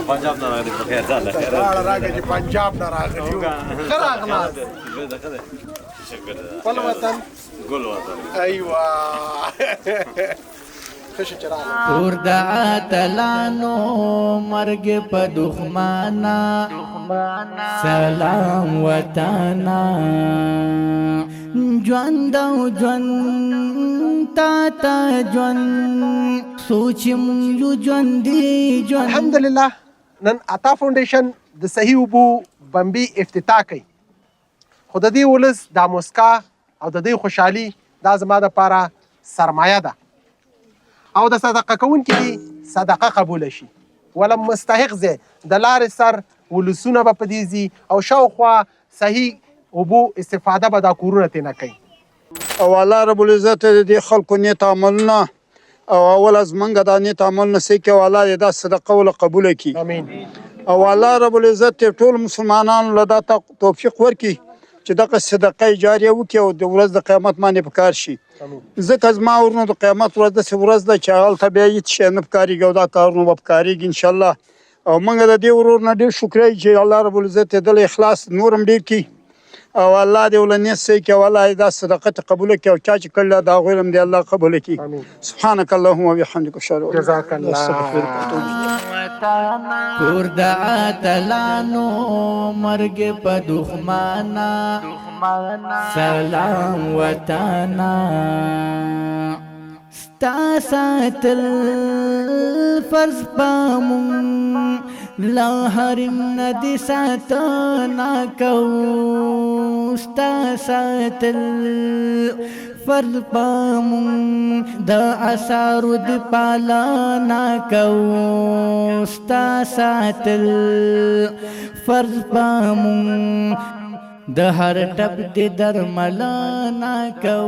پنجاب نه راغلی، په خیر ځاله. راړه راګه چې پنجاب نه راغلی یو. ښه راغلاست. خپل وطن ګل وطن. ایوه، ښه شو چې راغلم. اور د اتلانو مرګ په دښمنا، سلام وطنا. ژوند او ژوند تا تا ژوند سوچ مونږ یو ژوند دی ژوند. الحمدلله نن عطا فاونډیشن د صحیح اوبو بمبي افتتاح کوي، خو د دې ولس دا مسکا او د دې خوشحالي دا زما دپاره سرمایه ده، او د صدقه کوونکي دي صدقه قبوله شي. ولم مستحق ځای د لارې سر ولسونه به په دې ځي، او شاوخوا صحیح اوبو استفاده به دا کورونه ترې نه کوي. او الله رب العزت د دې خلکو نیت عملونه او اول زمونږ دا نیت عملونه صحیح کړي، او الله دې دا صدقه وله قبوله کړي. امین. او الله رب العزت دې ټول مسلمانانو له دا توفیق ورکړي چې دغه صدقه جاریه وکړي او د ورځ د قیامت باندې پکار شي، ځکه زما ورونو د قیامت ورځ داسې ورځ ده چې هلته بیا هېڅ شی نه پکارېږي او دا کارونه به پکارېږي انشاءالله. او موږ د دې ورور نه ډېر شکریه چې الله رب العزت یې دله اخلاص نور هم ډېر کړي، او الله دې وله نیت صحیح کړي، او الله دې دا صدقه ته قبوله کړي، او چا چې کړله د هغوی هم دې الله قبوله کړي. سبحانك اللهم وبحمدك اشهد ان لا اله جزاک الا انت استغفرك واتوب الله. اليك. کور د اتلانو مرګ په دښمنا، سلام وطنا. ستا ساتل فرض پامون لا حرم ندی ساتنا کو، ستا ساتل فرض پامون د اثارو د پالانا کو، ستا ساتل فرض پامون د هر ټپ د درملنا کو.